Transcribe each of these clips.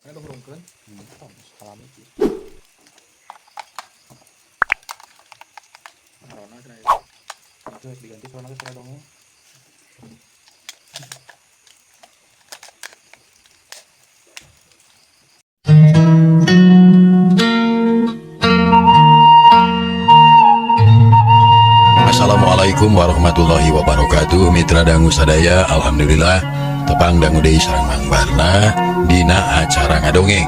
Ini hurungkeun. Salami sih. Corona cenah ieu. Itu harus diganti corona teh suara dongeng. Assalamualaikum warahmatullahi wabarakatuh. Mitra dangu sadaya, alhamdulillah tepang dangu deui sareng Mang Barna dina acara ngadongeng.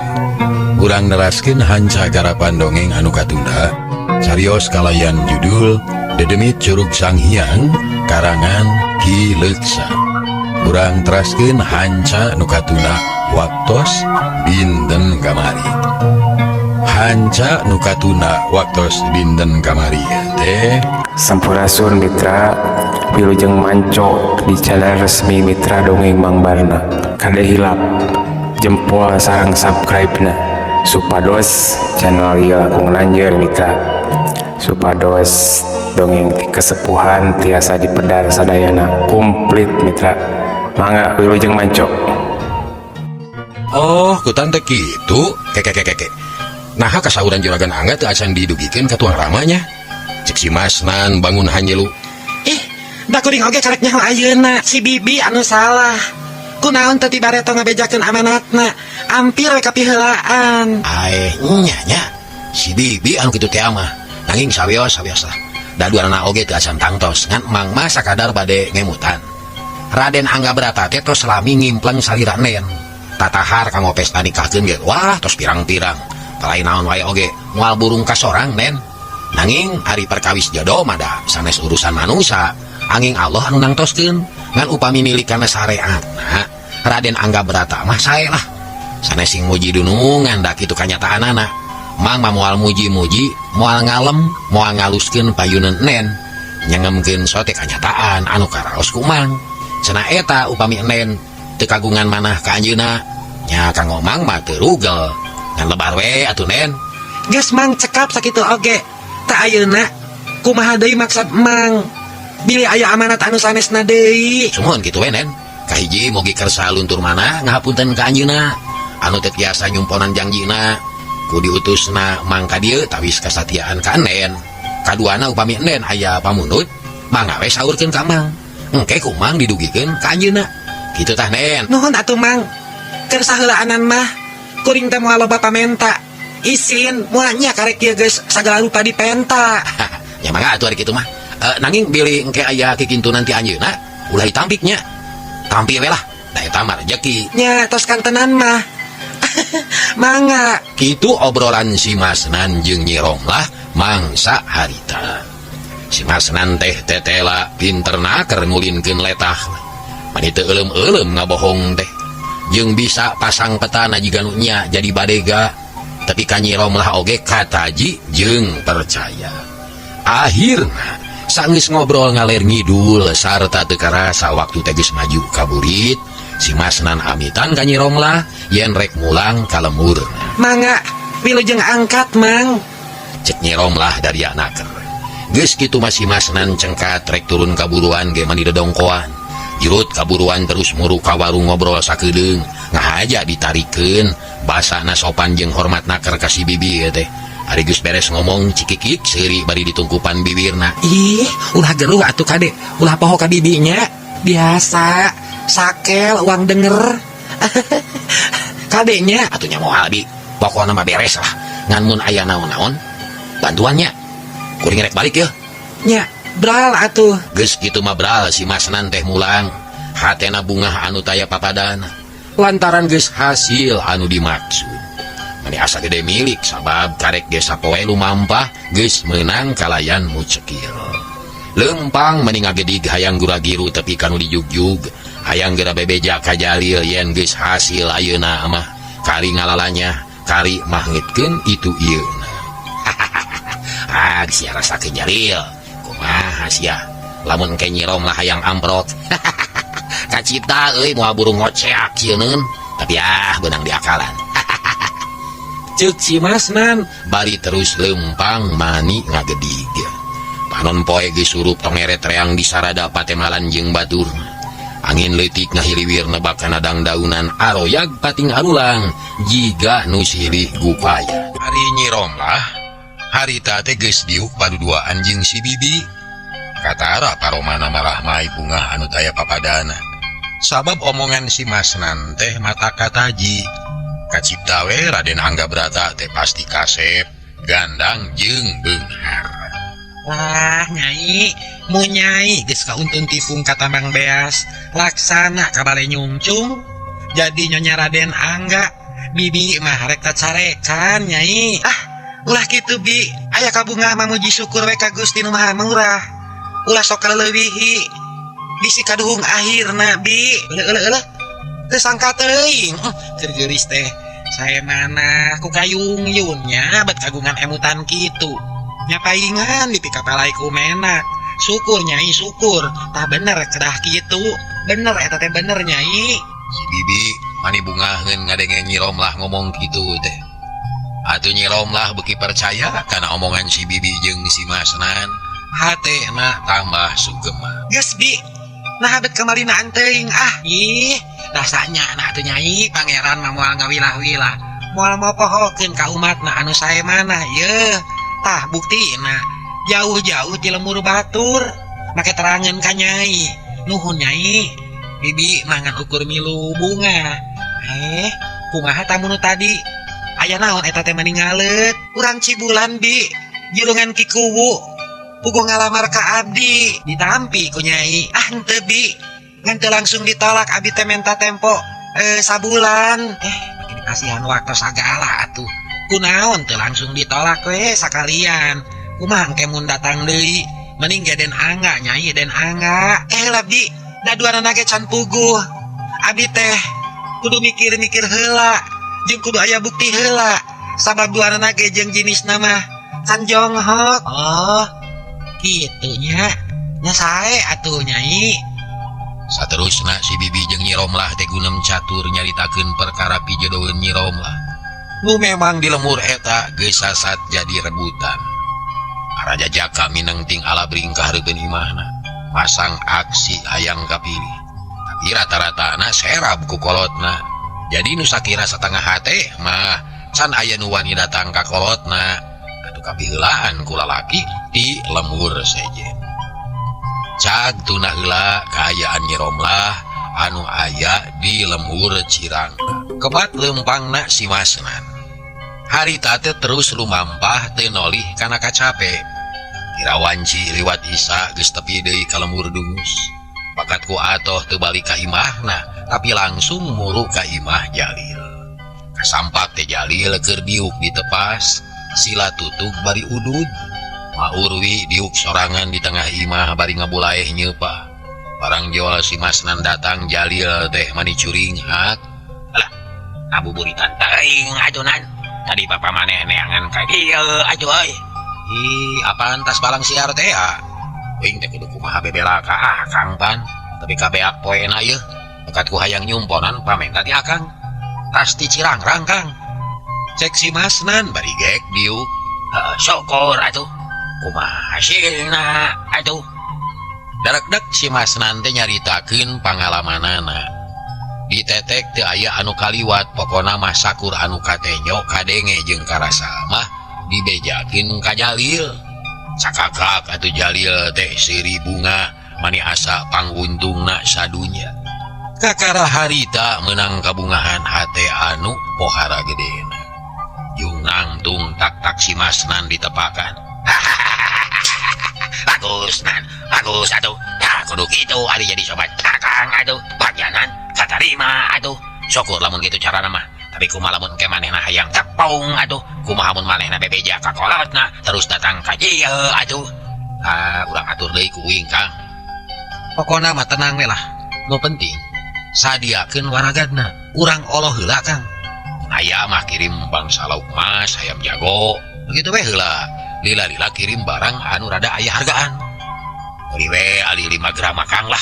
Urang neraskeun hanca garapan dongeng anu katunda, carios kalayan judul Dedemit Curug Sanghyang karangan Ki Leuksa. Urang teraskeun hanca nu katunda waktos dinten kamari. Hanca nu katunda waktos dinten kamari teh. Sampurasun Mitra, Wilujeng Manco di channel resmi Mitra Dongeng Mang Barna. Kade hilap jempol sareng subscribe na supados channel ieu langkung lanjeur Mitra, supados dongeng ti kesepuhan tiasa dipedar sadayana komplit Mitra. Mangga, wilujeng manco. Oh, ku tante kitu. Keke keke keke. Nah, kasauran juragan Angga teu acan didugikeun ka tuang ramanya. Cek si Masnan bangun hanjelu. Ih, da kuring oge karek nyaho ayeuna si Bibi anu salah. Kunaon teu ti bareto ngabejakeun amanatna? Ampir we kapiheulaan. Ae, nya nya. Si Bibi anu kitu teh mah. Nanging sawios sawios lah. Da duanana oge teu acan tangtos, ngan Mang mah sakadar bade ngemutan. Raden Angga Brata teh tos lami ngimpleng salira nen. Tatahar kanggo pesta nikahkeun ge. Wah, tos pirang-pirang. Palai naon wae oge, moal burung kasorang nen. Nanging ari perkawis jodoh mah da sanes urusan manusia. Anging Allah anu nangtoskeun, ngan upami milik kana sareatna Raden Angga Brata mah sae lah. Sanes sing muji dunungan, da kitu kanyataanana. Mang mah moal muji-muji, moal ngalem, moal ngaluskeun payuneun nen. Nyengemkeun sote kanyataan anu karaos ku Mang. Cenah eta upami nen teu kagungan manah ka anjeunna, nya kanggo Mang mah teu rugel. Ngan lebar we atuh nen. Geus Mang, cekap sakitu oge. Tak ayeuna kumaha deui maksud Mang? Bilih aya amanat anu sanesna deui. Sumuhun kitu we nen. Kahiji, mugi kersa luntur manah ngahapunten ka anjeunna anu teu tiasa nyumponan jangjina ku diutusna Mang ka dieu tawis kasatiaan ka enen. Kaduana, upami enen aya pamundut, mangga we saurkeun ka Mang, engke ku Mang didugikeun ka anjeunna. Kitu tah, nen. Nuhun atuh, Mang. Keur saheulaanan mah kuring teh moal loba pamenta. Isin moal nya, karek ieu geus sagala rupa dipenta. Ya mangga atuh ari kitu mah. Nanging bilih engke aya kikintunan ti anjeunna, ulah ditampik nya, tampi we lah, da eta mah rejeki. Nya, tos kantenan mah. Mangga. Kitu obrolan si Masnan jeung Nyi Romlah mangsa harita. Si Masnan teh tetela pinter naker ngulinkeun letah. Mani teu euleum-euleum ngabohong teh. Jeung bisa pasang petana jiga nu nya jadi badega. Tapi ka Nyi Romlah oge kataji jeung percaya. Akhirna sanggeus ngobrol ngaler ngidul sarta teu karasa waktu teh geus maju ka burit, si Masnan amitan ka Nyi Romlah yen rek mulang ka lemburna. Mangga, wilujeng angkat, Mang. Cek Nyi Romlah dari naker. Geus kitu mah si Masnan cengkat rek turun kaburuan ge mani dedongkoan. Jurut kaburuan terus muru ka warung ngobrol sakedeung, ngahaja ditarikeun, basana sopan jeung hormat naker ka si Bibi teh. Ari geus beres ngomong, cikikik seuri bari ditungkupan bibirna. Ih, ulah geruh atuh kade, ulah poho ka bibinya. Biasa, sakel uang denger. Kadenya. Atuh nya moal bi, pokona mah beres lah. Ngan mun aya naon-naon, bantuannya. Kuring rek balik ya. Nya, bral atuh. Geus kitu mah bral si Masnan teh mulang. Hatena bungah anu taya papadana. Lantaran geus hasil anu dimaksud. Mani asa gede milik sabab karek ge sapoe lumampah geus meunang kalayan mucekil. Lempang meni ngagedig hayang gura-giru tepi ka nu dijugjug, hayang geura bebeja ka Jalil yen geus hasil ayeuna mah. Kari ngalalanya, kari mahngitkeun itu ieu. Ah, sia rasakeun Jalil. Kumaha sia? Lamun engke Nyi Romlah hayang amprok. Kacita euy, moal burung ngoceak sieun. Tapi ah, beunang diakalan. Ceuk si Masnan bari terus lempang mani ngagedig. Panon poe geus surup tongeret reang di sarada patemalan jeung batur. Angin leutik ngahiliwir nebak kana dangdaunan aroyag pating arulang jiga nu silih gupaya. Ari Nyi Romlah harita teh geus diuk paduduaan jeung si Bibi. Katara paromana marah mai bungah anu taya papadana. Sabab omongan si Masnan teh mata kataji. Kacipta we Raden Angga Brata teh pasti kasep, gandang jeung beunghar. Wah, Nyai, mu Nyai geus kauntun tifung ka Tambang Beas, laksana ka bale nyungcung. Jadi Nyonya Raden Angga, Bibi mah rek tacarekan, Nyai. Ah, ulah kitu Bi, aya kabungah mah muji syukur we ka Gusti Nu Maha Murah. Ulah sok kaleuwihi. Bisi kaduhung akhirna Bi. Euleuh euleuh euleuh. Teu sangka teuing, keur geulis teh. Sae mana ku kayung yunnya bet kagungan emutan kitu. Nyapaingan dipikapalai ku menak. Syukur Nyai, syukur. Tah bener kedah kitu. Bener eta teh bener Nyai. Si Bibi mani bungaheun ngadenge Nyi Romlah ngomong kitu teh. Atuh Nyi Romlah beuki percaya kana omongan si Bibi jeung si Masnan. Hatena tambah sugema. Geus Bi, nah bet kamalinaan teuing ah. Ih, dasanya nah atuh Nyai, pangeran mah moal ngawilah-wilah. Moal mopohokeun ka umatna anu sae manah yeuh. Tah buktina jauh-jauh ti lemur batur make terangan ka Nyai. Nuhun Nyai, Bibi mangan ukur milu bunga. Kumaha tamu nu tadi? Aya naon eta teh mani ngaleut? Urang Cibulan Bi, jurungan Ki Kuwu. Puguh ngalamar ka abdi, ditampi ku Nyai. Ah henteu Bi, ngan teu langsung ditolak abdi teh menta tempo sabulan. Make dikasihan waktu sagala atuh. Kunaon teu langsung ditolak we sakalian. Kumaha engke mun datang deui? Mending ge Den Angga Nyai, Den Angga. Lah Bi, da duanana ge can puguh. Abi teh kudu mikir-mikir heula, jeung kudu aya bukti heula. Sabab duanana ge jeung jenisna mah can jonghok. Oh, kitu nya. Nya sae atuh Nyai. Saterusna si Bibi jeung Nyi Romlah teh gunem catur nyaritakeun perkara pijodoheun Nyi Romlah. Nu memang di lemur eta geus sasat jadi rebutan. Raja Jaka mineng ting ala bringkah hareupeun imahna, masang aksi hayang kapilih. Tapi rata-ratana serab ku kolotna. Jadi nu sakira satengah hate mah can aya nu wani datang ka kolotna. Atuh kapiheulaan ku lalaki di lemur sejen. Cag tunah heula kaayaan Nyi Romlah anu aya di lemur Cirang. Kebat leumpangna si Masnan. Harita teh terus lumampah teu nolih kana kacape. Kira wanci liwat isa geus tepi deui ka lemur Dungus. Bakat ku atoh teu balik ka imahna, tapi langsung muru ka imah Jalil. Kasampak teh Jalil keur diuk ditepas, sila tutug bari udud. Maurwi diuk sorangan di tengah imah bari ngabulaeh nyeupah. Barang jual si Masnan datang Jalil teh mani curinghak. Alah, ngabuburitan teuing atuh nan. Tadi papa maneh neangan ka dieu atuh euy. Ih, apaan tas balang siar teh ya? Uing teh kudu kumaha bebela ka akang pan. Tapi kabeak poena yeuh. Dekat ku hayang nyumponan pamenta ti akang. Tas ti Cirangrang Kang. Cek si Masnan bari gek diuk. Heeh, syukur atuh. Kumaha hasilna atuh. Darekdek si Masnan teh nyaritakeun pangalamanana. Ditetek teu aya anu kaliwat pokona mah sakur anu katenyo kadenge jeung karasa mah dibejakeun ka Jalil. Cakakak atuh Jalil teh seuri bunga mani asa panguntungna sadunya. Kakara harita meunang kabungahan hate anu pohara gedena. Jeung nangtung tak-tak si Masnan ditepakan. Bagus nan, bagus atuh. Tah kudu kitu ari jadi sobat akang atuh. Bagianan katarima atuh. Syukur lamun kitu carana mah. Tapi kumaha lamun ke manehna hayang tepung atuh. Kumaha mun manehna bebeja ka kolotna terus datang ka dieu atuh. Ah, urang atur deui ku uing Kang. Pokona mah tenang we lah. Nu penting sadiakeun waragadna. Urang oloh heula Kang. Mun aya mah kirim bangsa lauk mas, hayam jago. Begitu we heula. Lila-lila kirim barang anu rada aya hargaan. Beli we ali 5 gram Kang lah.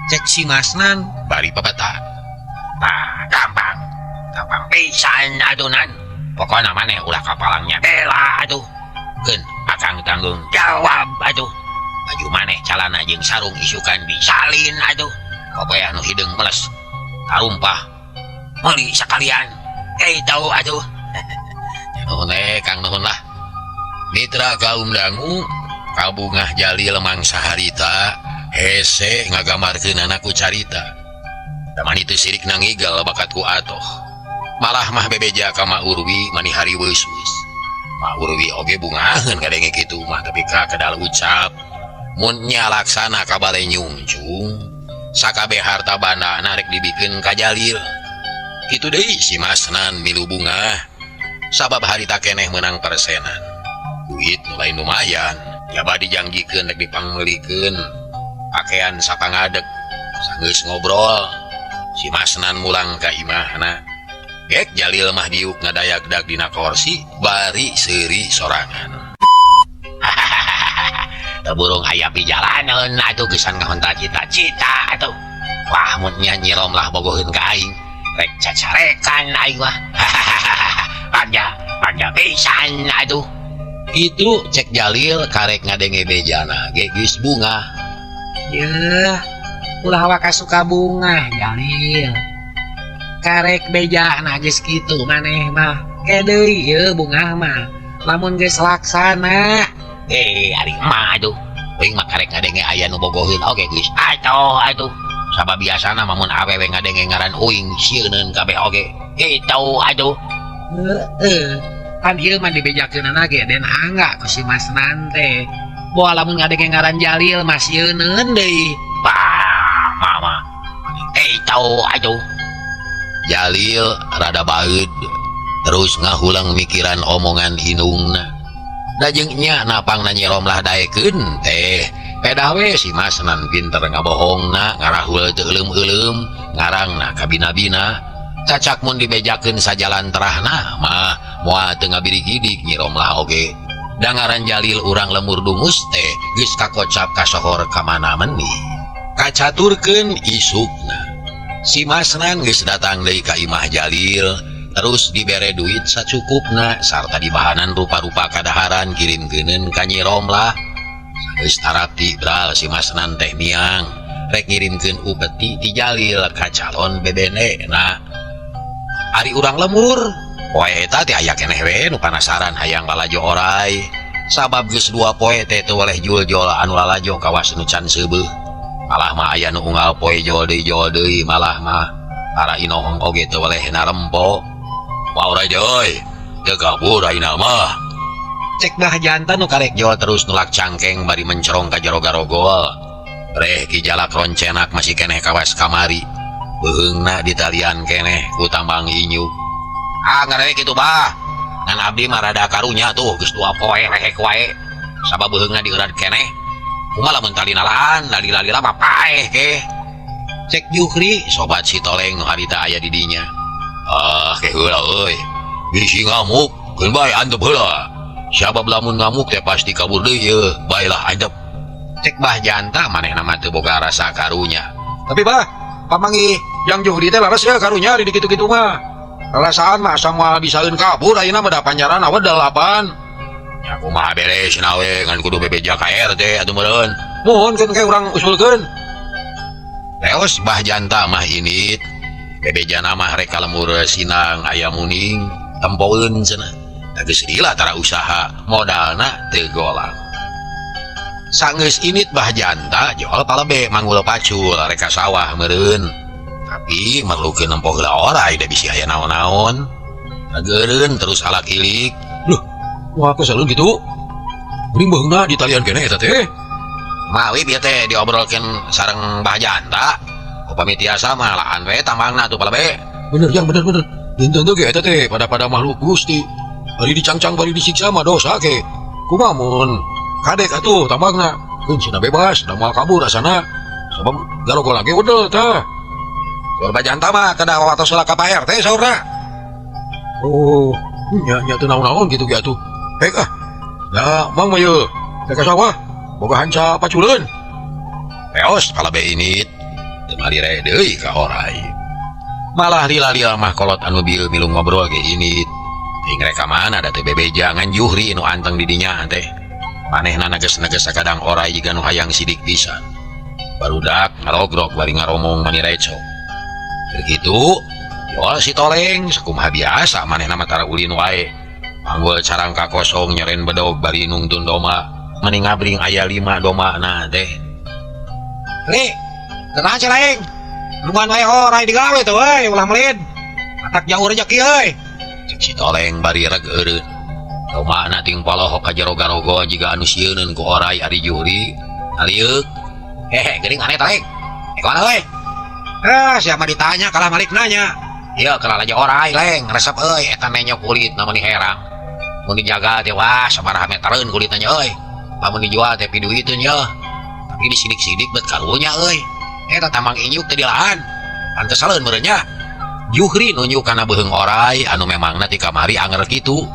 Cek si Masnan bari pepeta. Tah, gampang. Gampang pisan atuh nan. Pokona maneh ulah kapalangnya bela atuh. Keun akang tanggung jawab atuh. Baju maneh calana jeung sarung isukan disalin atuh. Kopeah nu hideung meles tarumpah meuli sakalian tahu atuh. Nuhun Kang, nuhun lah. Mitra kaum dangu, kabungah Jalil mangsa harita hese ngagamarkeun ku carita. Taman itu sirik nangigal bakat ku atoh. Malah mah bebeja ka Ma Urwi mani hariweus-weus. Ma Urwi oge bungaheun ngadenge kitu mah, tapi ka kedal ucap mun nya laksana ka bale nyungcung sakabeh harta banda rek dibikeun ka Jalil. Kitu deui si Masnan milu bungah sabab harita keneh menang persenan. Duit mulai lumayan, jaba dijangjikeun rek dipangmeulikeun pakaian sapangadeg. Sanggeus ngobrol si Masnan mulang ka imahna. Gek Jalil mah diuk ngadayak-dak dina korsi bari seuri sorangan. Teu burung aya pijalaneun atuh geusan ngahontal cita-cita atuh. Wah, mun nya Nyi Romlah bogoheun ka aing rek cacarekan aing mah. Bagja bagja pisan atuh. Itu cek Jalil karek ngadenge bejana ge geus bungah. Yeuh, ulah waka suka bungah Jalil. Karek bejana geus kitu maneh mah. Ke deui yeuh bungah mah. Lamun geus laksana. Ari emak atuh. Uing mah karek ngadenge aya nu bogoheun oge geus atuh atuh. Sabab biasana mah mun awewe ngadenge ngaran uing sieuneun kabeh oge. Kitu atuh. Heeh. Pan ieu mah dibejakeunana ge Den Angga ku si Masnan teh. Boa lamun ngadenge ngaran Jalil mah sieuneun deui. Bah, mama. Kitu atuh. Jalil rada baeud terus ngahulang mikiran omongan indungna. Da jeung nya napangna Nyi Romlah daekeun teh. Pedah we si Masnan pinter ngabohongna, ngarahul teu euleum-euleum, ngarangna kabina-bina. Cacak mun dibejakeun sajalan terahna mah moal teu ngabirigidig Nyi Romlah oge. Da ngaran Jalil urang lemur dungus teh geus kakocap kasohor ka mana meni. Kacaturkeun isukna. Si Masnan geus datang deui ka imah Jalil, terus dibere duit sacukupna sarta dibahanan rupa-rupa kadaharan kirimkeuneun ka Nyi Romlah. Geus tarapti bral si Masnan teh miang rek ngirimkeun upeti ti Jalil ka calon bebene. Nah, ari urang lemur poe eta teh aya keneh we nu panasaran hayang lalajo orai. Sabab geus 2 poe teh teu weleh jul-jol anu lalajo kawas nu can seubeuh. Malah mah aya nu unggal poe jol deui malah mah para inohong oge teu weleh narempo. Wah orai deui euy, teu kabur ayeuna mah. Cek bah jantan nu karek jol terus nulak cangkeng bari mencerong ka jero garogol. Reh ki jalak roncenak masih keneh kawas kamari. Beuheungna ditalian keneh ku tambang inyu. Ah ngarek kitu bah. Ngan abdi mah rada karunya tuh geus 2 poe rehek wae. Sabab beuheungna dieurat keneh. Kumaha lamun talina laan, lali-lali mah paeh ke. Cek Juhri sobat si Toleng nu harita aya di dinya. Ah ke heula euy. Bisi ngamuk, keun bae antep heula. Sabab lamun ngamuk teh pasti kabur deui yeuh, baelah antep. Cek bah janta manehna mah teu boga rasa karunya. Tapi bah, pamangi yang Juhri teh laras ya karunya di kitu-kitu mah. Rasaan mah asa moal bisaeun kabur ayeuna mah da panjarana we 8. Ya kumaha beres we ngan kudu bebeja ka RT atuh meureun. Mohon keun ke urang usulkeun. Leos bah janta mah init. Bebejana mah rek ka lemur sinang aya muning tempoeun cenah. Da geus lila tara usaha modalna teu golang. Sanggeus init bah janta jol palebe manggul pacul rek ka sawah meureun. Tapi merlukeun nempo heula orai da bisi aya naon-naon. Ngageureun terus alak ilik. Loh, wah keselun kitu. Geuning beheungna ditalian keneh eta teh. Mawi bieu teh diobrolkeun sareng bah janta. Upami tiasa mah laan we tambangna atuh palebe. Bener jang, bener bener. Dinten teh ge eta teh pada-pada makhluk Gusti. Bari dicangcang bari disiksa mah dosa ke. Kumaha mun kadek atuh tambangna. Keun cenah bebas, da moal kabur asana. Sabab garogol lagi wedel tah. Saur bah janta mah kada watos heula ka Pak RT saurna. Oh, nya nya teu naon-naon kitu ge atuh. Hek ah. Da mang mah yeuh, teh ka sawah boga hanca paculeun. Leos palebe init. Teu malire deui ka orai. Malah lila-lila mah kolot anu bieu milu ngobrol ge init. Ting rek ka mana da teu bebeja ngan Juhri nu anteng di dinya teh. Manehna neges-neges sakadang orai jiga nu hayang sidik pisan. Barudak ngarogrok bari ngaromong mani recok. Keur kitu, jual si Toleng sakumaha biasa manehna mah tara ulin wae. Panggul carangka kosong nyeren bedog bari nungtun doma. Mani ngabring aya 5 domana teh. Ri, tenang aja laing. Nungguan wae orai digawe tuh euy, ulah melin. Atak jauh rejeki euy. Cek si Toleng bari reg eureun. Domana ting polohok ka jero garogo jiga anu sieuneun ku orai ari Juhri. Alieuk. Hehe, geuning aneh Toleng. Kumaha euy? Ah, siapa ditanya kalah malik nanya. Ieu kalah aja orai leng, resep euy eta nenyo kulit na mani herang. Mun dijaga teh wah sabaraha metereun kulitna nya euy. Lamun dijual teh piduiteun ye. Tapi disidik-sidik bet karunya euy. Eta tamang inyuk teh dilahan. Pantes saleun meureun nya. Juhri nunjuk kana beuheung orai anu memangna ti kamari anger kitu.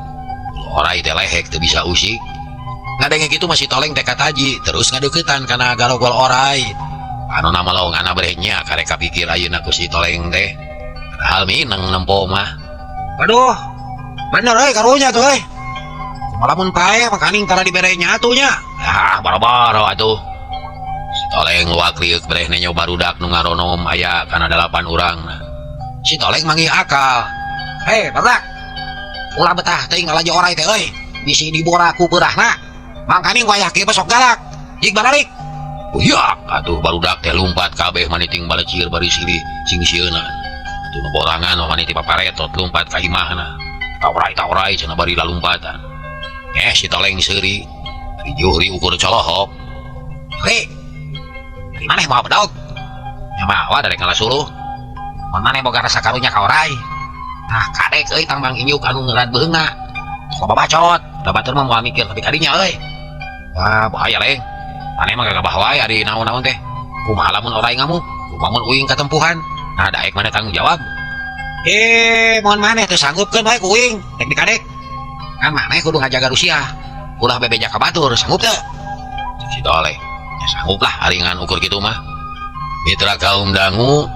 Orai teh lehek teu bisa usik. Ngadenge kitu mah si Toleng teh kataji terus ngadeuketan kana garogol orai. Anu namelong ana brehnya karek kapikir ayeuna ku si Toleng teh. Padahal mineng nempo mah. Aduh, bener euy karunya tuh euy. Lamun pae makaning tara dibere nyatu nya. Ah, boro-boro atuh. Si Toleng luak liuk breh nenyo barudak nu ngaronom aya kana 8 urang. Si Toleng manggih akal. Hei, barudak. Ulah betah teuing ngalajo orai teh euy. Bisi dibora ku peurahna. Mangkaning wayah kieu besok galak. Jig baralik. Uyak atuh barudak teh lumpat kabeh maniting balecir bari silih sing sieunan. Atuh nu borangan mah maniti paparetot lumpat ka imahna. Taurai-taurai cenah bari lalumpatan. Si Toleng seuri. Ari Juhri ukur colohok. Ri. Ari maneh mawa bedog? Nya mawa darek ngalah suluh. Mun maneh boga rasa karunya ka orai. Tah kadek euy tambang inyuk anu ngerat beheungna. Sok babacot, da batur mah moal mikir tapi kadinya euy. Wah, bahaya leng. Maneh mah gagabah wae ari naon-naon teh. Kumaha lamun orai ngamuk? Kumaha mun uing katempuhan? Nah, daek maneh tanggung jawab. Mun maneh teu sanggupkeun wae ku uing, rek dikadek. Kan maneh kudu ngajaga Rusia. Ulah bebeja ka batur, sanggup teu? Cek si Toleng. Ya sanggup lah ari ngan ukur kitu mah. Mitra kaum dangu,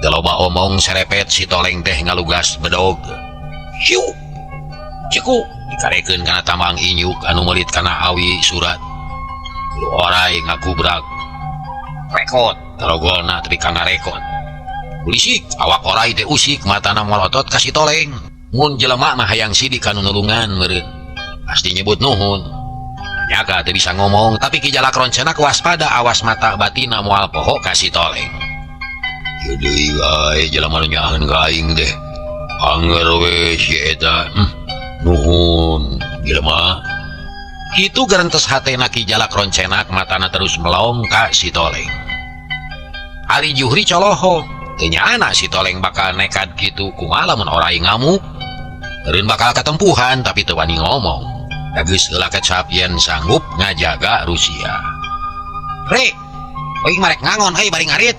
teu loba omong serepet si Toleng teh ngalugas bedog. Hiu. Ceku dikarekeun kana tambang inyuk anu meulit kana awi surat. Kudu orai ngagubrak. Rekot, tarogolna tepi ka ngarekot. Kulisik, awak orai teh usik, matana molotot ka si Toleng. Mun jelema mah hayang sidik kanu nulungan meureun. Pasti nyebut nuhun. Nyaka teu bisa ngomong, tapi Ki Jalak Roncenak waspada awas mata batina moal poho ka si Toleng. Ieu deui wae jelema nu nyaaheun ka aing teh. Anger we si eta. Nuhun jelema. Kitu gerentes hatena Ki Jalak Roncenak matana terus melong ka si Toleng. Ari Juhri coloho. Teu nyaana si Toleng bakal nekat kitu kumaha lamun orai ngamuk. Eureun bakal katempuhan tapi teu wani ngomong. Da geus heula kecap yen sanggup ngajaga Rusia. Ri, euy mah rek ngangon euy bari ngarit.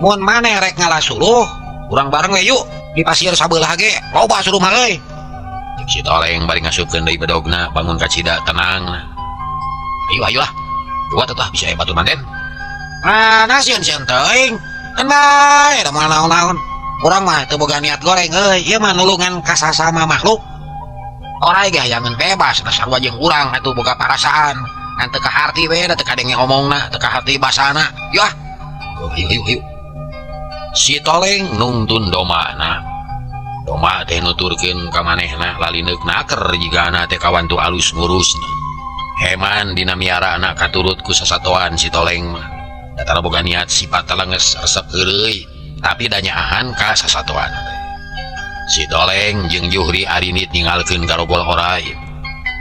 Mun maneh rek ngalah suluh, urang bareng we yuk di pasir sabelah ge loba suluh mah euy. Cek si Toleng bari ngasupkeun deui bedogna bangun kacida tenang. Ayo ayo lah. Dua tetah bisa aya batur manten. Nah, sieun-sieun teuing. Kan bae da moal naon-naon. Urang mah teu boga niat goreng euy, ieu mah nulungan ka sasama makhluk. Orai ge hayangeun bebas da sarua jeung urang atuh boga parasaan. Ngan teu kaharti we da teu kadenge omongna, teu kaharti basana. Yeuh ah. Oh, ayo ayo ayo. Si Toleng nungtun domana. Doma teh nuturkeun ka manehna lalineuk naker jigana teh kawantu alus ngurusna. Heman dina miarana katurut ku sasatoan si Toleng mah. Datara boga niat sifat telenges resep heureuy, tapi da nyaahan ka sasatoan teh. Si Toleng jeung Juhri arinit ninggalkeun garogol orai.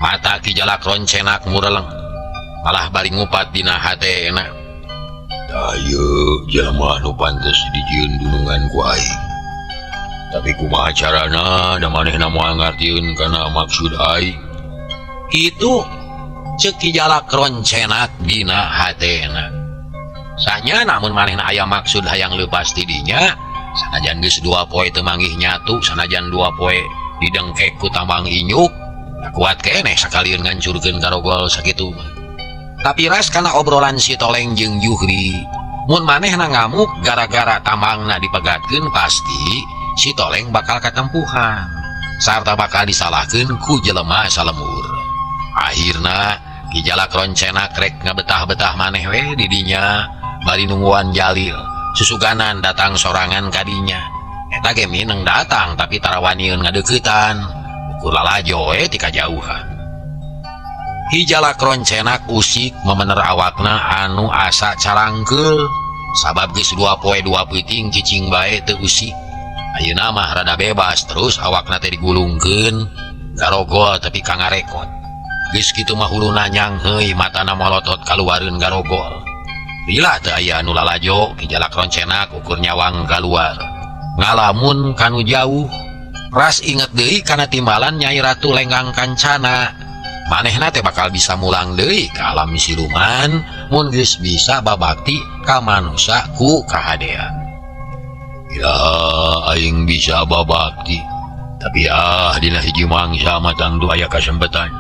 Mata Ki Jalak Roncenak mureleng. Malah bari ngupat dina hatena. Tayeuk jelema nu pantes dijieun dunungan ku aing. Tapi kumaha carana da manehna moal ngartieun kana maksud aing. Kitu ceuk Ki Jalak Roncenak dina hatena. Sanya namun manehna aya maksud hayang leupas ti dinya, sanajan geus 2 poe teu manggih nyatu, sanajan 2 poe didengkek ku tambang inyuk, da kuat keneh sakalieun ngancurkeun garogol sakitu mah. Tapi ras kana obrolan si Toleng jeung Juhri, mun manehna ngamuk gara-gara tambangna dipegatkeun pasti si Toleng bakal katempuhan sarta bakal disalahkeun ku jelema salemur. Akhirna Ki Jalak Roncenak rek ngabetah-betah maneh we di dinya Bari nungguan Jalil susuganan datang sorangan kadinya. Eta ge mineng datang tapi tara waniun ngadeuketan. Ukur lalajo we ti kajauhan. Ki Jalak Roncenak usik memener awakna anu asa carangkeul sabab geus 2 poe 2 peuting cicing bae teu usik. Ayeuna mah rada bebas terus awakna teh digulungkeun garogol tapi ka ngarekot. Geus kitu mah huluna nyangheuy matana molotot kaluareun garogol. Lila teu aya anu lalajo Ki Jalak Roncenak ukur nyawang kaluar. Ngalamun kanu jauh ras inget deui kana timbalan Nyai Ratu Lenggang Kancana. Manehna teh bakal bisa mulang deui ka alam siluman mun geus bisa babakti ka manusa ku kahadean. Ya aing bisa babakti tapi dina hiji mangsa mah tangtu aya kasempetan.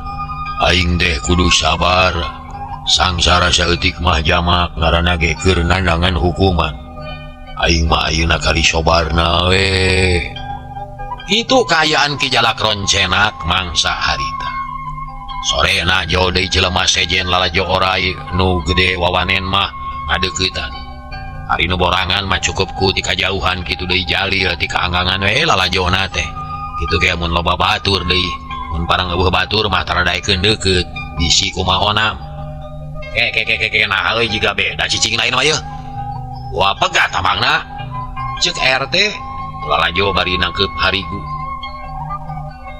Aing teh kudu sabar. Sangsara saeutik mah jamak ngaranna ge keur nandangan hukuman. Aing mah ayeuna kali sobarna we. Itu kaayaan Ki Jalak Roncenak mangsa harita. Sorena jauh deui jelema sejen lalajo orai nu gede wawanen mah ngadeuketan. Ari nu borangan mah cukup ku ti kajauhan kitu deui Jalil ti kaanggangan we lalajona teh. Kitu ge mun loba batur deui, mun parang eueuh batur mah tara daekeun deukeut, bisi kumaha onam. Ke nah euy jiga beda cicing lain mah yeuh. Wah pegat tambangna. Ceuk RT lalajo bari nangkeup harigu.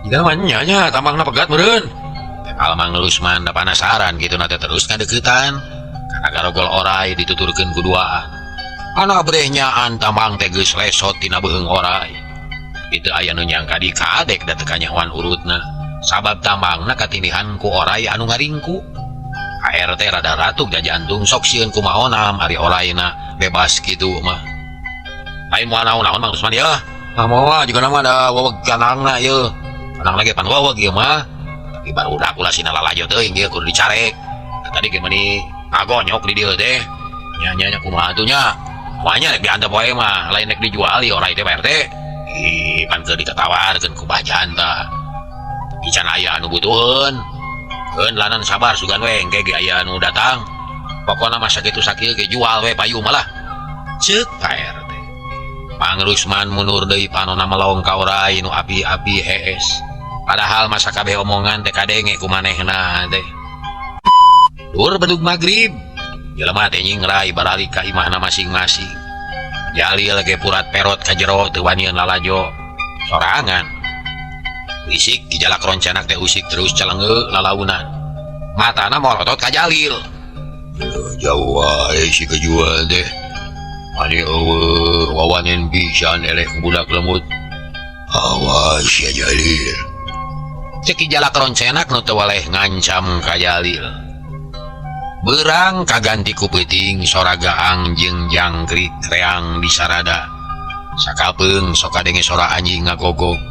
Jiga mah nya nya tambangna pegat meureun. Almang Rusman da panasaran gitu nate terus ngadeukeutan kana garogol orai dituturkeun ku duaan. Ana brehnyaan tambang teh geus lesot tina beuheung orai. Itu aya nu nyangka di kadek da teu kanyahoan urutna sabab tambangna katindihan ku orai anu ngaringku. ART rada ratuk da jantung sok sieun kumaha onam ari oraina bebas kitu mah. Lain moal naon-naon Mang Rusman yeuh. Ah moal juga nama da weweg kanangna yeuh. Kanang lagi pan weweg ieu mah. Tapi barudak ulah sina lalajo teuing ieu kudu dicarek. Tadi ge meuni ngagonyok di dieu teh. Nya nya nya kumaha atuh nya? Kumaha nya rek diantep wae mah, lain rek dijual ieu orai teh Pak RT. Ih, pan keur ditatawarkeun ku Bah Janta. Tapi can aya anu butuheun. Keun lanan sabar sugan we engke ge aya anu datang. Pokona mah sakitu sakieu ge jual we payu malah. Ceuk Pak RT. Mang Rusman mundur deui panona melong ka orai nu api-api hees. Padahal masa kabeh omongan teh kadenge ku manehna teh. Dur bedug magrib, jelema teh nyingrai baralik ka imahna masing-masing. Jalil ge purat perot ka jero teu wanian lalajo sorangan. Usik Ki Jalak Roncenak teh usik terus celenge lalaunan. Matana morotot ka Jalil. Jauh wae si kejual teh. Mani eueuh wawanen pisan eleh ku budak lemut. Awas ya Jalil. Cek Ki Jalak Roncenak nu teu waleh ngancam ka Jalil. Beurang kaganti ku peuting sora gaang jeung jangkrik reang di sarada. Sakapeung sok kadenge sora anjing ngagogog.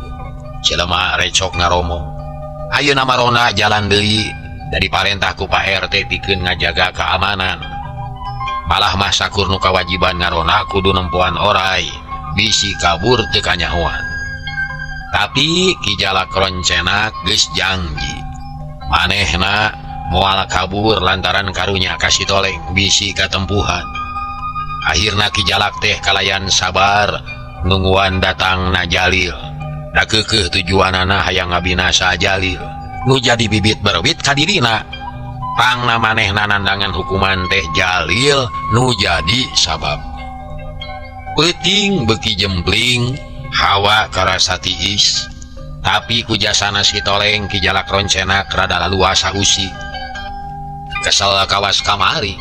Jelema recok ngaromo. Ayeuna marona jalan deui dari parentah ku Pak RT pikeun ngajaga keamanan. Malah mah sakur nu kawajiban ngarona kudu nempoan orai bisi kabur teu kanyahoan. Tapi Ki Jalak Roncenak geus janji manehna moal kabur lantaran karunya ka si Toleng bisi katempuhan. Akhirna Ki Jalak teh kalayan sabar nungguan datangna Jalil. Da keukeuh tujuanana hayang ngabinasa Jalil nu jadi bibit berbit ka dirina. Pangna manehna nandangan hukuman teh Jalil nu jadi sabab. Peuting beuki jempling hawa karasa tiis, tapi ku jasana si Toleng Ki Jalak Roncenak rada laluasa usi. Kesel kawas kamari.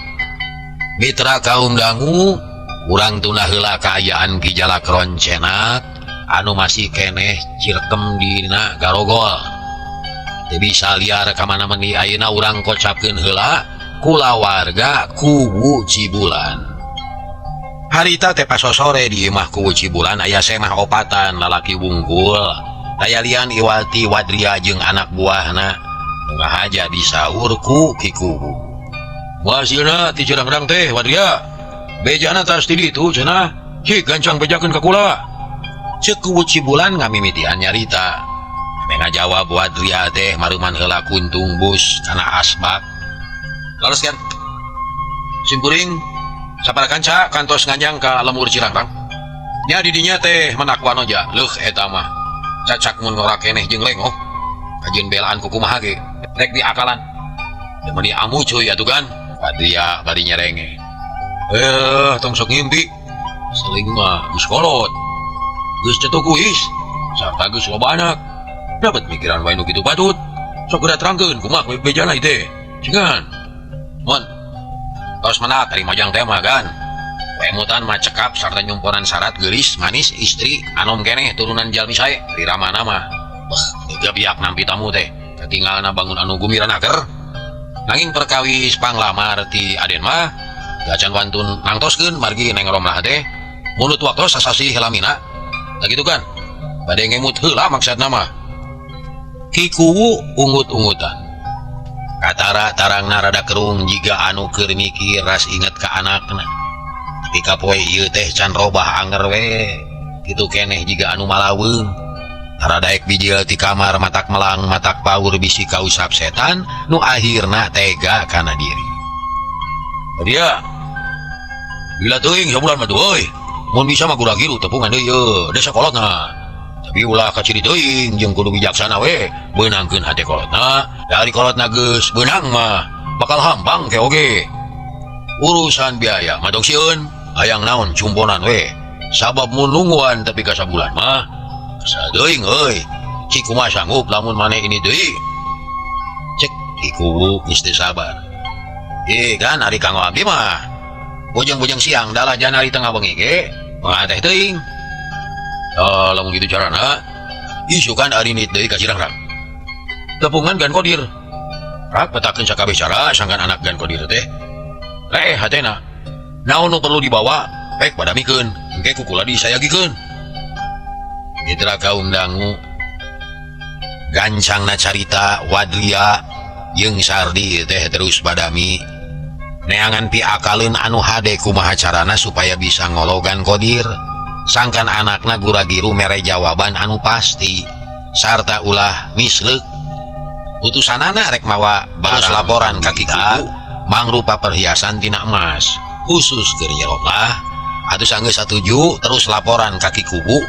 Mitra kaum dangu, urang tunda heula kaayaan Ki Jalak Roncenak anu masih keneh cirkem dina garogol. Teu bisa liar ka mana meni ayeuna urang kocapkeun heula kulawarga Kuwu Cibulan. Harita teh pasosore di imah Kuwu Cibulan aya semah opatan lalaki wungkul. Dayalian Iwati Wadria jeung anak buahna nu ngahaja disaur ku Ki Kuwu. Hasilna ti curang-curang teh Wadria. Bejana tas ti ditu cenah. Cik gancang bejakeun ka kula. Ceuk Kuwu Cibulan ngamimitian nyarita. Meh ngajawab Wadria teh maruman heula kuntung bus kana asbak. Laras kan. Simkuring Sapara kanca kantos nganjang ka lembur Cirangrang. Nya di dinya teh menak wanoja leuh eta mah. Cacak mun ngora keneh jeung lengoh. Kajeun belaan ku kumaha ge rek diakalan. Da meuni amu cuy atuh kan. Wadria bari nyerenge. Tong sok ngimpi. Seling mah geus kolot. Geus cetuk kuis. Sarta geus loba anak. Dapat mikiran wae nu kitu patut. Sok geura terangkeun kumaha bejana ieu teh. Cingan. Mun tos menak ari mojang teh mah kan. Wemutan mah cekap sarta nyumponan syarat geulis manis istri anom keneh turunan jalmi sae di ramana mah. Beuh, gebiak nampi tamu teh. Katinggalna bangun anu gumira naker. Nanging perkawis panglamar ti Aden mah gacan wantun nangtoskeun margi Neng Romlah teh mulut waktos sasasih lamina. Tah kitu kan. Bade ngemut heula maksudna mah. Ki Kuwu ungut-ungutan. Katara tarangna rada kerung jiga anu keur mikir ras inget ka anakna. Tapi kapoe ieu teh can robah anger we. Kitu keneh jiga anu malaweung. Tara daek bijil ti kamar matak melang matak paur bisi kausap setan nu akhirna tega kana diri. Dia gila teuing sabulan mah tuh euy. Mun bisa mah kurang giru tepungan deui yeuh desa kolotna. Tapi ulah kaciri teuing jeung kudu bijaksana we beunangkeun hate kolotna. Dari kolotna geus beunang mah bakal hampang ke oge. Urusan biaya mah tong sieun hayang naon cumponan we. Sabab mun nungguan tapi ka sabulan mah asa teuing euy. Cik kumaha sanggup lamun maneh ini deui. Cek Ki Kuwu geus teu sabar. Kan ari kanggo abdi mah bojong-bojong siang dalah janari tengah bengi ge mah teh teuing. Lamun kitu carana isukan ari nit deui ka Cirangrang. Tepungan Gan Kodir. Rak petakeun sakabeh cara sangkan anak Gan Kodir teh. Leh hatena. Naon nu perlu dibawa pek padamikeun engke ku kula disayagikeun. Mitra kaum dangu gancangna carita Wadria jeung Sardi teh terus badami neangan piakaleun anu hade kumaha carana supaya bisa ngologan Kodir. Sangkan anakna gura-giru mere jawaban anu pasti sarta ulah misleuk. Utusanana rek mawa barang laporan ka kita mangrupa perhiasan tina emas khusus keur Nyi Romlah atuh sanggeus satuju terus laporan ka Ki Kuwu.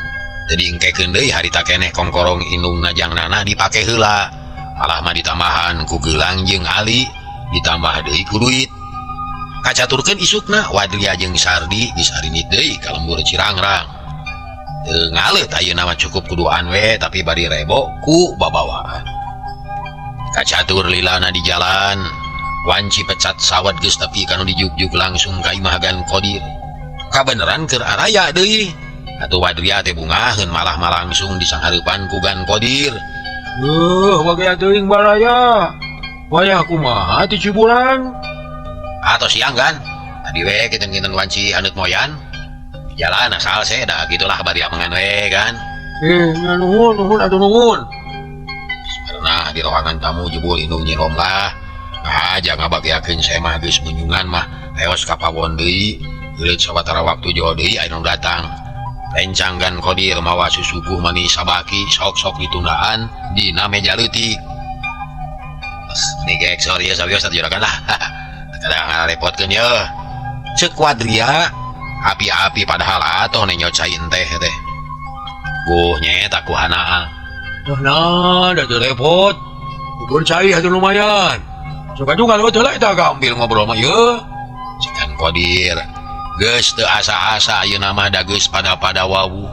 Jadi engkekeun deui harita keneh kongkorong indungna jang nana dipake heula malah mah ditambahan ku gelang jeung ali ditambah deui ku duit. Kacaturkeun isukna Wadria jeung Sardi geus arinit deui ka lembur Cirangrang. Teu ngaleut ayeuna mah cukup kuduan we tapi bari rebo ku babawaan. Kacatur lilana di jalan wanci pecat sawat geus tepi kanu dijugjug langsung ka imah Gan Kodir. Kabeneran keur araya deui. Atuh Wadria teh bungaheun malah mah langsung disanghareupan ku Gan Kodir. Wagaya teuing baraya. Wayah kumaha ti Cibulan? Atau siang kan? Tadi we kinten-kinten wanci anut moyan. Jalan asal saya dah gitulah bari amangan we kan. Nuhun nuhun atuh nuhun. Pernah di ruangan tamu jebul indung Nyi Romlah. Nah, jangan ngabagiakeun saya mah geus munjungan mah leos ka pawon deui. Geuleut sawatara waktu jauh deui aya nu datang. Rencang Gan Kodir mawa susuguh manis sabaki sok-sok ditundaan dina meja leutik. Nih gek sorry ya sawios juragan lah. Kadang repotkeun ye. Ceuk Wadria api-api padahal atoh nenyo cain teh teh. Guh nyaeta ku hanaa. Nah, da teu repot. Ukur cai atuh lumayan. Suka juga leuwet heula eta gambil ngobrol mah ye. Ceuk Gan Kodir geus teu asa-asa ayeuna mah da geus pada-pada wawuh.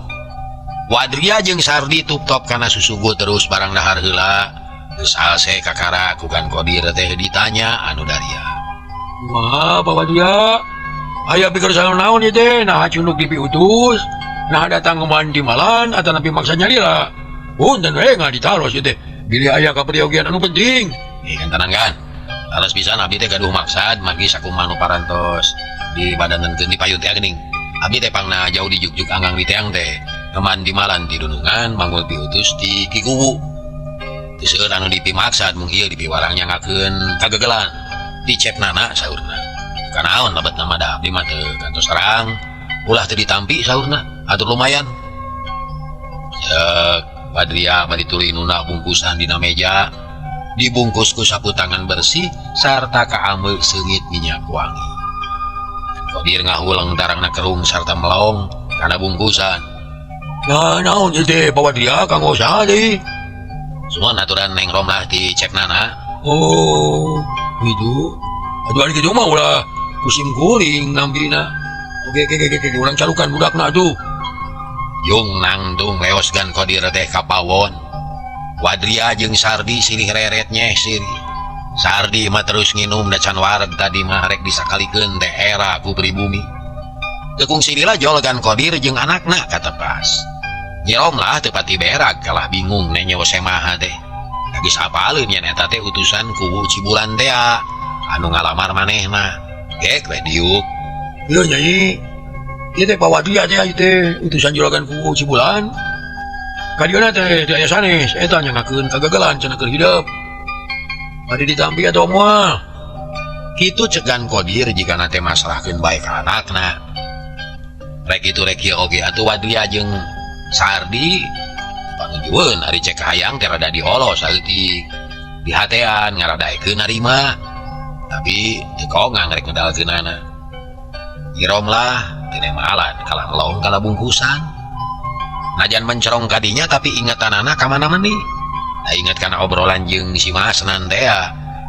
Wadria jeung Sardi tup-top kana susuguh terus barang dahar heula. Geus alse kakara ku Gan Kodir teh ditanya anu daria. Wah, Bapak dia. Aya pikir salah naon ieu teh, nah cunduk dipiutus, nah datang ke malan atau napi maksa nyalira. Punten we ngaditaros ieu teh. Bilih aya kaperyogian anu penting. Kan tenang kan. Alas pisan abdi teh gaduh maksad margi sakumaha nu parantos di badanenkeun di payun teh geuning. Abdi teh pangna jauh di jugjug anggang di teang teh. Ngeman di malan di dunungan manggul piutus di Ki Kuwu. Teu seueur anu dipimaksad mung ieu dipiwarang nyangakeun kagegelan. Dicep nana saurna. Kanaon lebet nama da abdi mah teu kantos terang. Ulah teu ditampi saurna, atur lumayan. Cek Wadria bari tuluy nuna bungkusan dina meja. Dibungkus ku sapu tangan bersih sarta kaambe seungit minyak wangi. Kodir ngahuleng tarangna kerung sarta melong kana bungkusan. Nah, naon ieu teh bawa dia kanggo saha deui? Sumun aturan Neng Romlah ti ceknana. Oh, gitu. Aduh ari kitu mah ulah kusim kuring nampina. Oke, oke, oke, oke, urang carukan budakna atuh. Yung nangtung leos Gan Kodir teh ka pawon. Wadria jeung Sardi silih reret nyeh sirih. Sardi mah terus nginum da can wareg tadi mah rek disakalikeun teh era ku pribumi. Teu kungsi lila jol Gan Kodir jeung anakna katepas. Nyi Romlah teu pati berak kalah bingung nenyo semaha teh. Geus apaleun yen eta teh utusan kuwu Cibulan tea anu ngalamar manehna. Gek we diuk. Ieu Nyai. Ieu teh pawadria teh ieu teh utusan juragan kuwu Cibulan. Kadieuna teh teu aya sanes eta nyangakeun kagagalan cenah keur hidep. Bade ditampi atau moal? Kitu cek Gan Kodir jigana teh masrahkeun bae ka anakna. Rek kitu rek ieu oge atuh Wadria jeung Sardi panujueun ari cek hayang teh rada diolo saeutik. Dihatean ngaradaekeun narima. Tapi teu kongang rek ngedalkeunana. Nyi Romlah teu nemalan kalah melong kana bungkusan. Najan mencerong kadinya tapi ingetanana ka mana meni. Da inget kana obrolan jeung si Masnan teh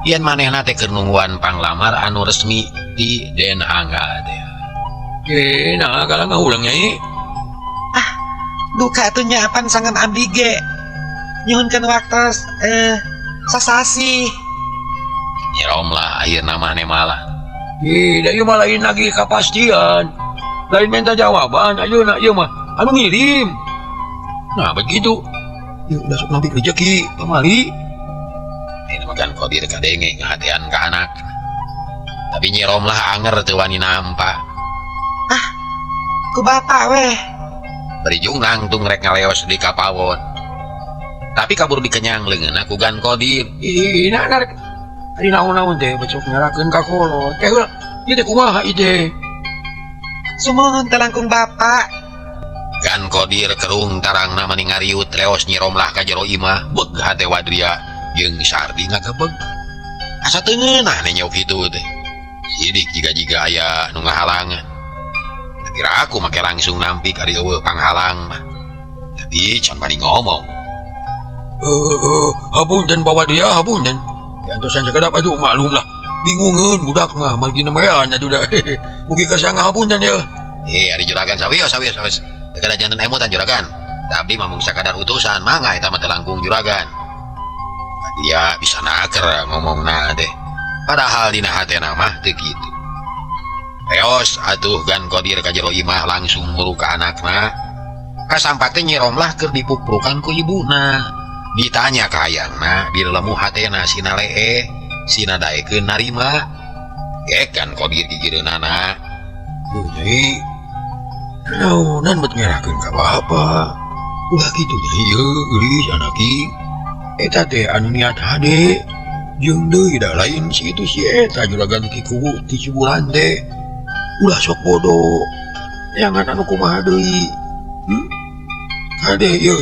yen manehna teh keur nungguan panglamar anu resmi di Den Angga teh. Nah kalah ngahuleng Nyai. Ah, duka atuh nya apan sangan abdi ge. Nyuhunkeun waktos sasasi. Nyi Romlah akhirna mah nemalan. Ih, da ieu mah lain lagi kapastian. Lain minta jawaban, ayeuna ieu mah anu ngirim. Nah, begitu. Ieu udah sok nampi rezeki pamali. Ini mah Gan Kodir kadenge ngahatean ka anak. Tapi Nyi Romlah anger teu wani nampa. Ah, ku bapak weh. Berijung nangtung rek ngaleos di kapawon. Tapi kabur dikenyang leungeunna ku Gan Kodir. Ih, nah, nah, ari naon-naon teh besok ngerakeun ka kolot. Teh heula, ieu teh kumaha ieu teh? Sumuhun teh langkung bapak. Gan Kodir kerung tarangna mani ngariut leos Nyi Romlah ka jero imah, beg hate Wadria jeung Sardi ngagebeg. Asa teu ngeunah nenyo kitu teh. Sidik jiga-jiga aya nu ngahalangan. Kira aku make langsung nampik ari eueuh panghalang mah. Tapi can bari ngomong. Hapunten bawa dia hapunten. Diantosan sakedap atuh maklum lah. Bingungeun budak mah margi nemean atuh da. Mugi kasangga hapunten ye. Ari juragan sawios sawios sawios. Teu kada janten emutan juragan. Tapi mah mung sakadar utusan mangga eta mah teu langkung juragan. Dia bisa naker ngomongna teh. Padahal dina hatena mah teu kitu. Reos atuh Gan Kodir ka jero imah langsung muru ka anakna. Kasampak teh Nyi Romlah keur dipuprukan ku ibuna. Ditanya ka hayangna, dilelemu hatena sina lee, sina daekeun narima. Gek Gan Kodir gigireunana. Duh, Nyai. Naonan bet ngerakeun ka bapa. Ulah kitu Nyai ieu geulis anaki. Eta teh anu niat hade. Jeung deui da lain si itu si eta juragan ki kuwu ti Cibulan teh. Ulah sok bodoh. Neangan anu kumaha deui. Kade ieu.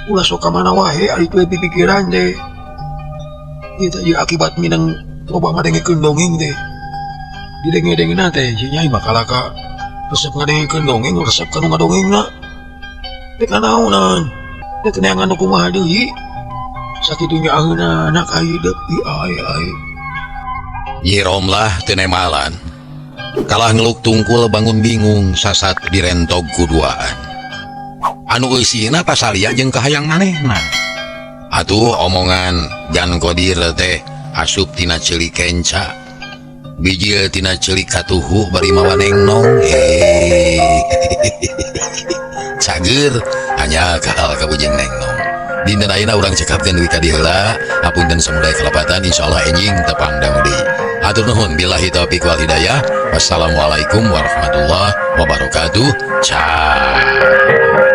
Ulah sok ka mana wae ari teu pipikiran teh. Ieu teh ieu akibat mineng loba ngadengekeun dongeng teh. Didenge-dengena teh si Nyai mah kalaka resep ngadengekeun dongeng, resep ka nu ngadongengna. Teh kanaonan. Teh neangan anu kumaha deui. Sakitunya aheuna anak hidep ieu ai ai. Nyi Romlah teu nemalan. Kalah ngeluk tungkul bangun bingung sasat direntog kuduaan. Anu eusina pasalia jeung kahayang manehna. Atuh omongan Gan Kodir teh asup tina ceuli kenca. Bijil tina ceuli katuhu bari mawa nengnong. Cager hanya kahal kabujeng nengnong. Dinten ayeuna urang cekapkeun dugi ka dieu heula. Hapunten samudaya kalepatan, insyaallah enjing tepang dangu deui. Hatur nuhun billahi taufiq wal hidayah. Wassalamualaikum warahmatullahi wabarakatuh. Ciao.